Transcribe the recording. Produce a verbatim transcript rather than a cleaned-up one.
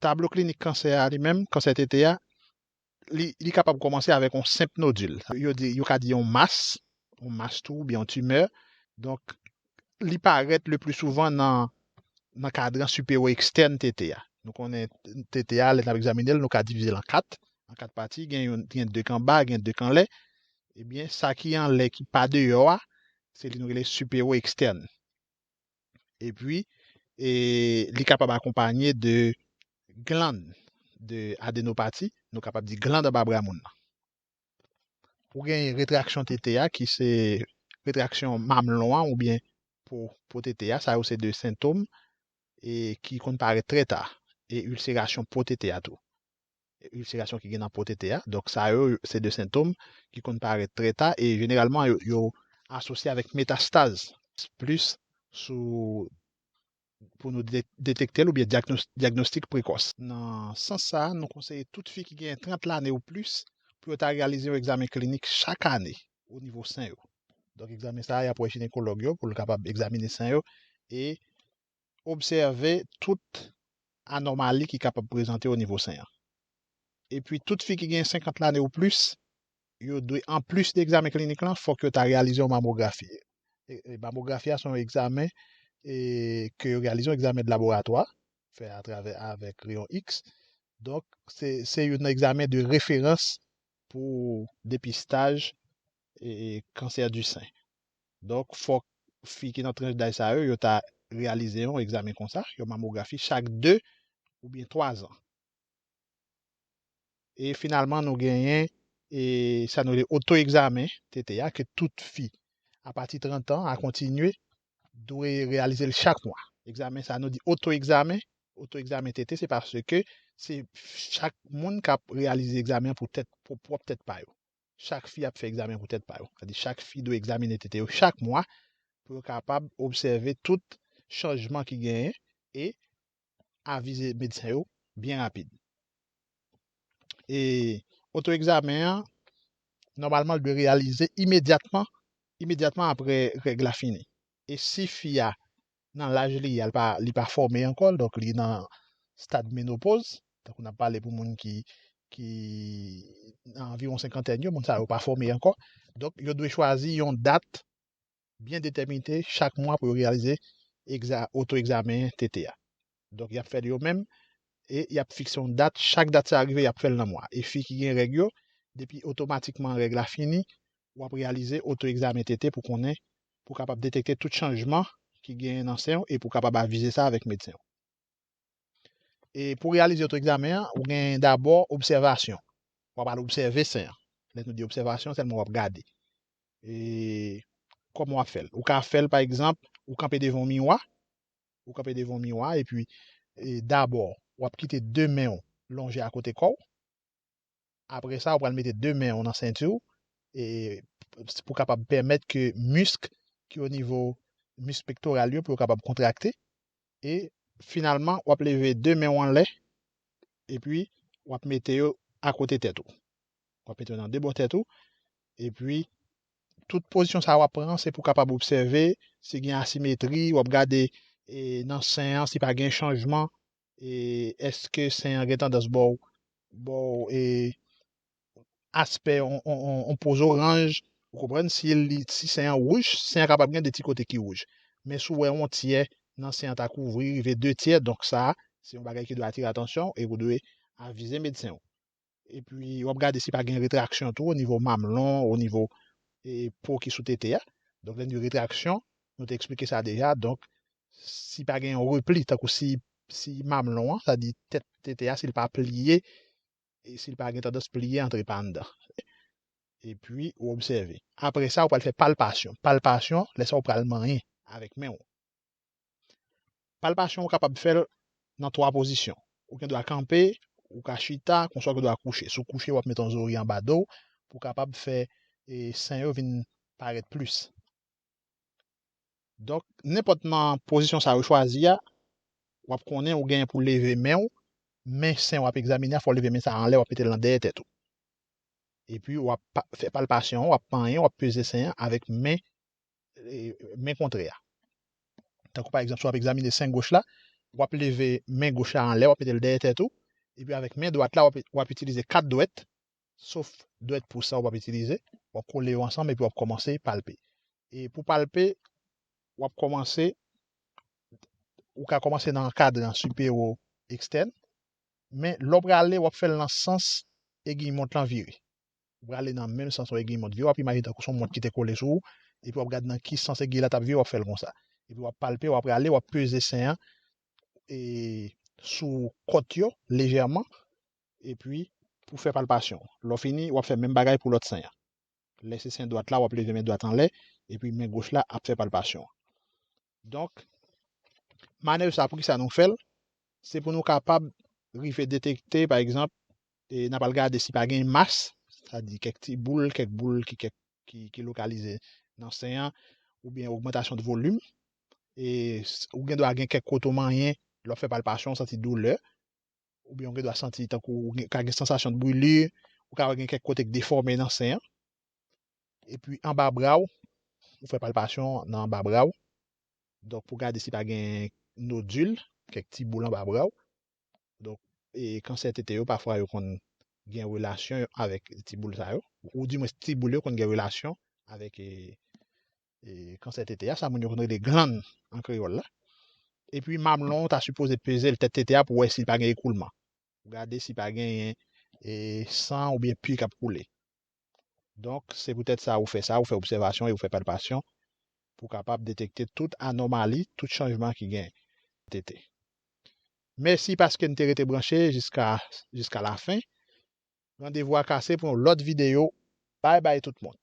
Tablo klinik kansè a li menm, kansè tete a, li, li kapab kòmanse avèk yon senp nodil. Yo di, yo ka di yon mas, yon mas tou, oubyen yon timè. Donk, li parèt le pli souvan nan, nan kadran sipewo ekstèn tete a. Nou konnen tete a, lè n ap egzamine l, nou ka divize l an kat. An kat pati, gen yon, gen de k anba, gen de k anlè. Ebyen, sa ki anlè, ki pa deyò a, se li nou rele sipewo ekstèn. Epi, e, li kapab akonpanye de glann de adenopati, nou kapab di glann anba bra moun nan. Ou gen retraksyon tete a, ki se retraksyon mamlon an, oubyen po, po tete a, sa yo se de sentòm e ki konn parèt trè ta, e ilserasyon po tete a tou. Ilserasyon ki gen nan po tete a. Donk, sa yo, se de sentòm ki konn parèt trè ta, e jeneralman, yo, yo asosye avèk metastaz plis sou, pou nou de-, detekte l oubyen dyagnos-, dyagnostik prekòs. Nan sans sa a, nou konseye tout fi ki gen trant lane ou plis pou yo ta reyalize yon egzamen klinik chak ane o nivo sen yo. Donk, egzamen sa a, y ap wè jinekològ yo pou l kapab egzamine sen yo e obsève tout anòmali ki kapab prezante o nivo sen an. Epi, tout fi ki gen senkant lane ou plis, yo dwe, anplis de egzamen klinik lan, fòk yo ta reyalize yon mamografi. E, e, mamografi a se yon egzamen, e, ke yo reyalize, yon egzamen de laboratwa, fè atravè, avèk reyon X. Donk, se, se youn nan egzamen de referans pou depistaj, e, e, kansè di sen. Donk, fòk fi ki nan tranch daj sa yo, yo ta reyalize yon egzamen konsa, yon mamografi chak de oubyen twa zan. E finalman, nou genyen, e, sa nou rele oto-egzamen tete a, ke tout fi, apati trant an, a kontinye, dwe reyalize l chak mwa. Egzamen sa, nou di oto-egzamen, oto-egzamen tete, se paske se chak moun k ap reyalize egzamen an pou tèt, pou pwòp tèt pa yo. Chak fi ap fè egzamen pou tèt pa yo. Sa di chak fi dwe egzamine tete yo chak mwa pou yo kapab obsève tout chanjman ki genyen e avize medsen yo byen rapid. E oto-egzamen an, nòmalman, l dwe reyalize imedyatman, imedyatman apre règ la fini. E si fi a, nan laj li ye a, li pa, li pa fòme ankò, donk li nan stad menopoz, tankou n ap pale pou moun ki, ki nan anviwon senkantèn yo, moun sa yo pa fòme ankò. Donk, yo dwe chwazi yon dat byen detèmine chak mwa pou yo reyalize egza-, oto-egzamen tete a. Donk, y ap fè l yo menm e y ap fikse yon dat. Chak dat sa a rive, y ap fè l nan mwa. E fi ki gen règ yo, depi otomatikman règ la fini, w ap reyalize oto-egzamen tete pou konnen, pou kapab detekte tout chanjman ki genyen nan sen w e pou kapab avize sa avèk medsen w. E pou reyalize oto-egzamen an, ou gen dabò obsèvasyon. W ap al obsève sen an. Lè nou di obsèvasyon, sèlman w ap gade. E kòman w ap fè l? Ou ka fè l, pa egzanp, ou kanpe devan yon miwa, ou kanpe devan yon miwa, epi, e, dabò, w ap kite de men w lonje akote kò w. Apre sa, ou pral mete de men w nan senti w, e, pou kapab pèmèt ke misk ki o nivo misk pektoral yo, pou yo kapab kontrakte. E finalman, w ap leve de men w anlè, epi w ap mete yo akote tèt ou. W ap mete yo nan de bò tèt ou, epi tout pozisyon sa a w ap pran, se pou kapab obsève si gen asimetri, w ap gade, e, nan sen an, si pa gen chanjman, e, èske sen an gen tandans ba w, ba w, e, aspè on, on, on, on poz oranj, ou konprann, si li, si sen an wouj, sen an kapab gen de ti kote ki wouj. Men si w wè yon tyè nan sen an ta kouvri, rive de tyè, donk sa, se yon bagay ki dwe atire atansyon w e ou dwe avize medsen w. Epi, w ap gade si pa gen retraksyon tou, o nivo mamlon, o nivo, e, po ki sou tete a. Donk, lè n di retraksyon, nou te eksplike sa deja. Donk, si pa gen yon repli, tankou si, si mamlon an, sa di tèt tete a, si l pa pliye, e si l pa gen tandans pliye antre pa anndan. Epi, ou obsève. Apre sa, ou pral fè palpasyon. Palpasyon, lè sa ou pral manyen avèk men w. Palpasyon, ou kapab fè l nan twa pozisyon. Ou gen dwa kanpe, ou ka chita, konsa ou gen dwa kouche. Si w kouche, w ap mete yon zori anba do w pou w kapab fè, e, sen yo vin parèt plis. Donk, nenpòt nan pozisyon sa yo chwazi a, w ap konnen ou genyen pou leve men w, men sen w ap egzamine a, fò w leve men sa a anlè, w ap mete l nan dèyè tèt ou. Epi, w ap pa, fè palpasyon, w ap manyen, w ap peze sen an avèk men, e, men kontrè a. Tankou, pa egzanp, si w ap egzamine sen goch la, w ap leve men goch la anlè, w ap mete l dèyè tèt ou, epi avèk men dwat la, w ap, w ap itilize kat dwèt, sof dwèt pous sa w p ap itilize, w ap kole yo ansanm epi w ap kòmanse palpe. E pou palpe, w ap kòmanse, ou ka kòmanse nan kadran sipewo ekstèn, men lè w prale, w ap fè l nan sans egiy mont lan vire. Ou prale nan menm sans yon egiy mont vire, w ap imajine tankou se yon mont ki te kole sou ou, epi w ap gade nan ki sans egiy la t ap vire, w ap fè l konsa. Epi w ap palpe, w ap prale, w ap peze sen an e sou kòt yo lejèman, epi pou fè palpasyon. Lè w fini, w ap fè menm bagay pou lòt sen an. Lè se sen dwat la, w ap leve men dwat anlè, epi men goch la ap fè palpasyon. Donk, manèv sa, poukisa nou fè l? Se pou nou kapab rive detekte, pa egzanp, e n ap al gade si pa gen mas, sa di kèk ti boul, kèk boul ki, kèk, ki, ki lokalize nan sen an, oubyen ogmantasyon de volim. E s- ou gen dwa gen kèk kote w manyen, lè w fè palpasyon, w santi doulè, oubyen ou gen dwa santi tankou ou gen- ka gen sansasyon de brûlure, ou ka wè gen kèk kote k defòme nan sen an. Epi anba bra w, ou fè palpasyon nan anba bra w. Donk, pou gade si pa gen nodil, kèk ti boul anba bra w. Donk, e kansè tete yo, pafwa yo konn gen relasyon avèk ti boul sa yo. Ou di mwen ti boul yo konn gen relasyon avèk e, e kansè tete a, sa moun yo konn rele glann an kreyòl la. Epi mamlon, w ta sipoze peze l tèt tete a pou wè si pa gen ekoulman. Pou gade si pa genyen e san oubyen pi k ap koule. Donk, se poutèt sa ou fè sa, ou fè obsèvasyon e ou fè palpasyon pou kapab detekte tout anòmali, tout chanjman ki gen tete. Mèsi paske n te rete branche jiska, jiska lafen. Randevou a kase pou yon lòt videyo. Bay bay tout moun.